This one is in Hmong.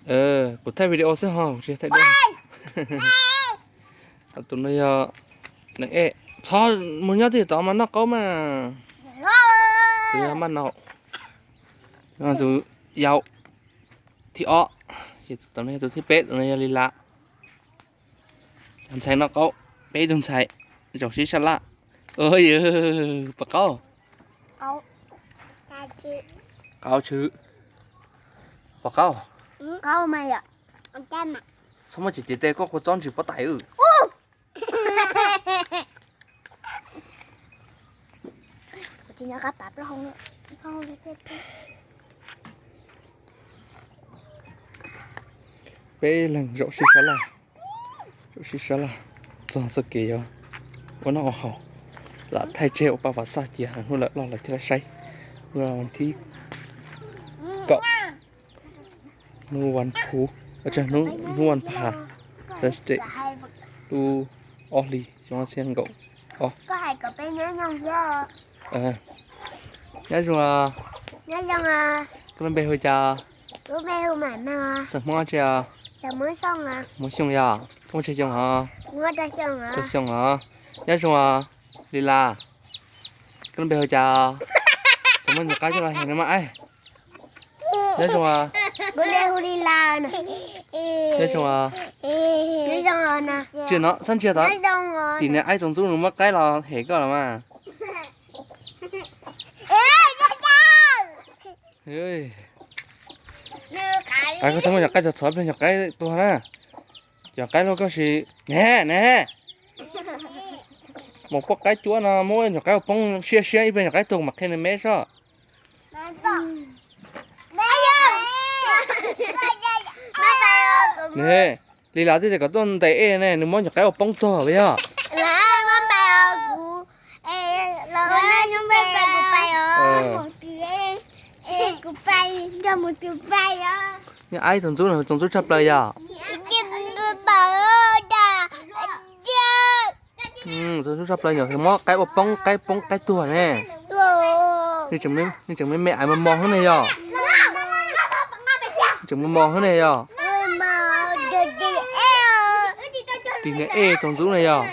Kuv thaij video xwb ho kuv tsis thaij duab. Tus no yog neeg ej, txhob mus nyob twj ywm tod mas noj qaub mas. Tus yog Maj Naum, tus yau thib ob, ces tus no yog tus thib peb, tus no yog Li Las. Ntxhais noj qaub, peb tug ntxhais zaum sib sab laj. Pom qaub, qaub tshwm, pom qaub. Txhob muaj cev tes koj kua txob ntsis pob tais. Peb leeg zaum sib sab laj, zaum sib sab laj txog txoj kev yuav ua noj ua haus, lam thaij tseg ua paj pam xaj cia hnub lawm loj lawm thiaj li saib. Hnub thib kaum, hnub vas phuv, hnub vas pha, Thursday, lub ob hlis xyoo ob txhiab nees nkaum ob. Nyob zoo. Koj lub npe hu cas? Xeem Hmoob tsi? Hmoob Xyooj yog? Muaj tsawg xyoo os? Rau xyoo os. Nyob zoo os Li Las. Koj lub npe hu cas? Xeem Hmoob nyuam qaib coj los hais nws mas aib. Nyob zoo os. Nyob zoo os. Tsis no txhob ntsia tod. Tim niam aib txoos ntxub nws muab qaib los hem koj los mas. Qaib, koj txhob muab cov qaib txog txhov pliag, cov qaib tuag na. Cov qaib luaj koj sim ne ne. Mus poj qaib cuab no muab nyuam qaib ua poob siab siab ib pliag nyuam qaib tuag mam qhia nws me soj. Ne, Li Las twb tias kom tuaj ntes ej ne, nws muab nyuam qaib ua poob tuag lawm yog. Niam aib txoos ntxub, txoos ntxub tshaj plaws yog. Txoos ntxub tshaj plaws yog muab qaib ua poob, qaib poob qaib tuag ne. Nws tseem me me aiv mos mos xwb ne yog. Tseem mos mos xwb ne yog. Tim niam ej txoos ntxub ne yog.